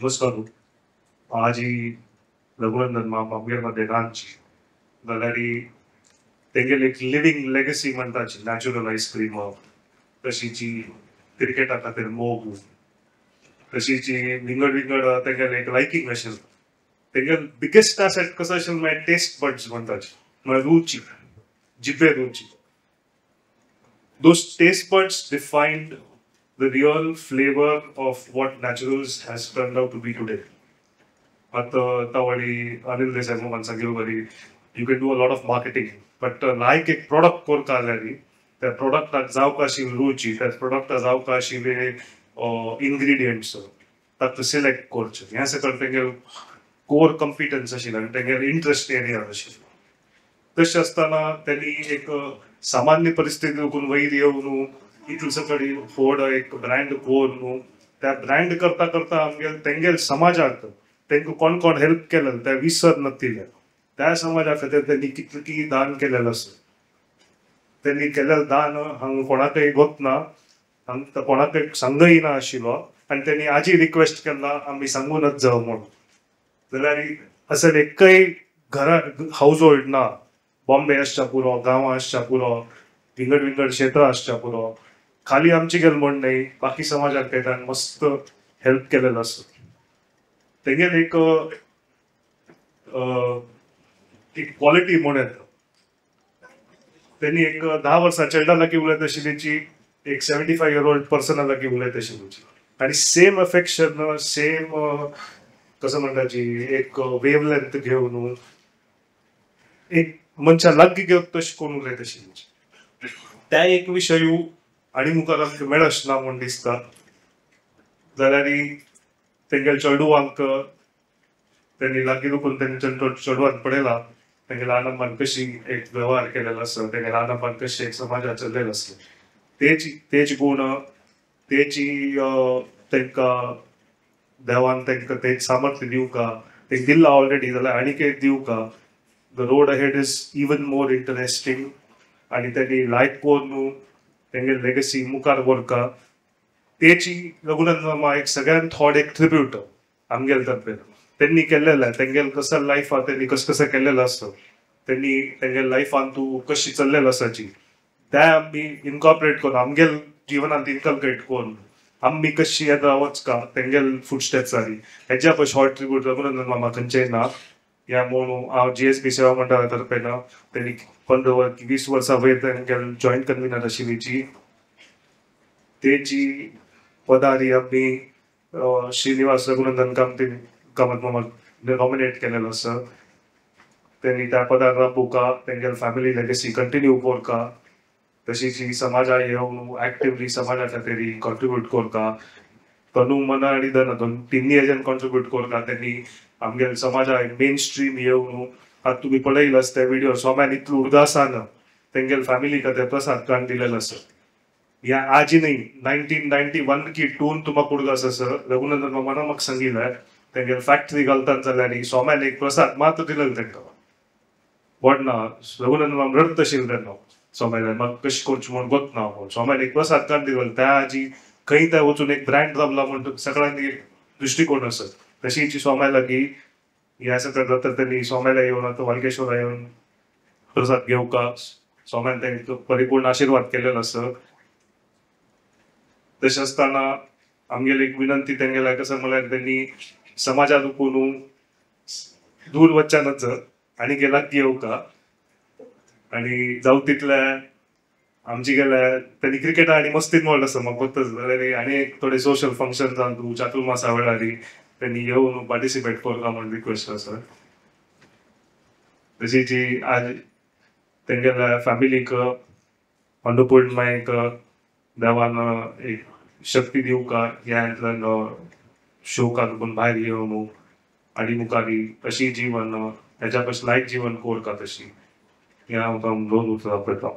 नमस्कार. आजी रघुनंदन मामा आमगेर मध्ये रांदची जाल्यार तेंगेल एक लिव्हिंग लेगसी म्हणटाची नॅचरल आयस्क्रीम, तशीची क्रिकेटा खातीर मोग, तशीची विंगड विंगड तेंगेल एक लायकींग आशिल्लें. तेंगेल बिगेस्ट एसेट कसो आशिल्लो म्हळ्यार टेस्ट बड्स म्हणटाचे, म्हळ्यार रुची, जिबे रुची. Those taste buds defined the real flavor of what Naturals has turned out to be today. आतां तावळी अनिल देसाई मामान सांगिल्ले बरी, you can do a lot of marketing, but like एक प्रोडक्ट करता जाल्यार त्या प्रोडक्टाक जावका अशी रुची, त्या प्रोडक्टाक जावका आशिल्ले इन्ग्रिडियंट्स ताका सिलेक्ट करचें, हें सगळें तेंगेल कोर कॉम्पिटन्स आशिल्लें आनी तेंगेल इंट्रस्ट एरिया आशिल्लो. तशें आसतना त्यांनी एक सामान्य परिस्थिती वयून वयर येवन इतलो सकडी व्हड एक ब्रँड करून त्या ब्रँड करता करता आमगेल तेंगेल समाजाक तेंकां कोण कोण हेल्प केलें त्या विसर नातिल्लें. त्या समाजा खातीर त्यांनी कितलें दान केलेलें आसा. त्यांनी केलेलें दान हांगा कोणाकय गोत ना, हांगा कोणाकय सांगय ना आशिल्लो आनी त्यांनी आजी रिक्वेस्ट केला आमी सांगूनच जावं म्हणून. जाल्यार असेल एकय घरा हावज होल्ड ना, बॉम्बे आसच्या पुरो, गांवां आसच्या पुरो, विंगड विंगड क्षेत्रां आसच्या पुरो, खाली आमची गेल म्हण न्हय बाकी समाजाक तेच्यान मस्त हेल्प केलेलो आसा. तेंगेल एक एक क्वॉलिटी म्हण येता. त्यांनी एक 10 वर्सां चेडा लागीं उलयत आशिल्ल्याची एक 75 year old पर्सना लागीं उलयत आशिल्ल्याची आनी सेम अफेक्शन, सेम कसं म्हणटाची एक वेव लेंथ घेवन एक मनशा लागीं घेवन तशें कोण उलयत आशिल्ल्याची. त्या एक विशय आनी मुखार आमकां मेळच ना म्हूण दिसता. जाल्यार तेंगेल चेडवांक तेणी लागीं दुखून तेंच्या चेडवान पळयला तेंगे ल्हान कशी एक वेव्हार केलेलो आसा, तेंगे ल्हान कशी एक समाजात चल्लेलो आसा, तेची तेच गुण तेची तेंकां देवान तेंकां तेच सामर्थ्य दिवका, तेंकां दिल्ला ऑलरेडी जाल्यार आनीक एक दिवका. The road ahead is even more interesting आनी तेणी लायक करून तेंगे लेगसी मुखार व्हरका. तेची रघुनंदन मामा एक सगळ्यांत थोड एक ट्रिब्यूट आमगेल तर्फे तेंनी केल्लेलें. तेंगेल कसं लायफ आहा तेंनी कसं कसं केल्लेलं आसता, तेंनी तेंगेल लायफान तूं कशी चल्लेलं आसाची त्या आमी इनकॉर्पोरेट करून आमगेल जिवनांत इनकल्केट करून आमी कशी येता वचका तेंगेल फूट स्टेप्सांनी. हेज्या पय शॉर्ट ट्रिब्यूट रघुनंदन मामा खंयचेय ना. ह्या म्हणून हांव GSB सेवा मंडळा तर्फे ना तेणी 15 20 वर्सां वयर तेंगेल जॉयंट कन्व्हिनर आशिल्ली तेची पदारी आमी श्रीनिवास रघुनंदन कामती कामत मामा नॉमिनेट केलेलो आसा. तेणी त्या पदार राबोवका, तेंगेल फॅमिली लेगसी कंटिन्यू करका, तशीच ही समाजा येवन ऍक्टिवली समाजा खातीर कॉन्ट्रिब्यूट करता, तनु मन आनी धन दोन तिन्ही हेज्यान कॉन्ट्रिब्यूट करता. तेणी आमगेल समाजा मेन स्ट्रीम येवन आतां तुमी पळयला आसता व्हिडिओ सोम्यान इतलो उदासान तेंगेल फॅमिली खातीर प्रसाद काडून दिलेलो आसा. ह्या आजी न्ही 1991 की 2 तुमकां उडगास आसा. रघुनंदन मामान म्हाका सांगिल्लें तेंगेल फॅक्टरी घालतात जाल्यार सोम्यान एक प्रसाद मात्र दिलेलो तेंकां. व्हड ना रघुनंदन माम रडत आशिल्लो तेन्ना सोम्यान म्हाका कशें करचें म्हूण गोत ना म्हूण सोम्यान एक प्रसाद काडून दिलेलो. त्या आजी खंय थंय वचून एक ब्रँड रावला म्हण सगळ्यांनी एक दृश्टिकोन आसा. तशीच सोम्या लागीं ह्या सगळें जाता तेणी सोम्याला येवन आतां वालकेश्वरा येवन प्रसाद घेवका सोम्यान तेंकां परिपूर्ण आशिर्वाद केलेलो आसा. तशें आसतना आमगेली एक विनंती तेंगेल्या कसं म्हळ्यार तेणी समाजात कोण दूर वच्च्यानच आनी लागीं येवका आनी जावं तितले आमची गेल्या तेणी क्रिकेटा आनी मस्तीन म्हणलं आसा म्हाका गोत्तच जाल्यार आनी एक थोडे सोशल फंक्शन जावन तूं चातुर्मासा वेळार तेणी येवन पार्टिसिपेट करका म्हण रिक्वेस्ट आसा. तशीच आज तेंगेल्या फॅमिलीक अन्नपूर्ण मायक देवान एक शक्ती दिवका ह्या हातूंतल्यान शोकाक लागून भायर येवन आनी मुखार अशी जीवन हेज्या पयस लायक जीवन कोरका तशी ह्या हांव दोन उतरां पळयता.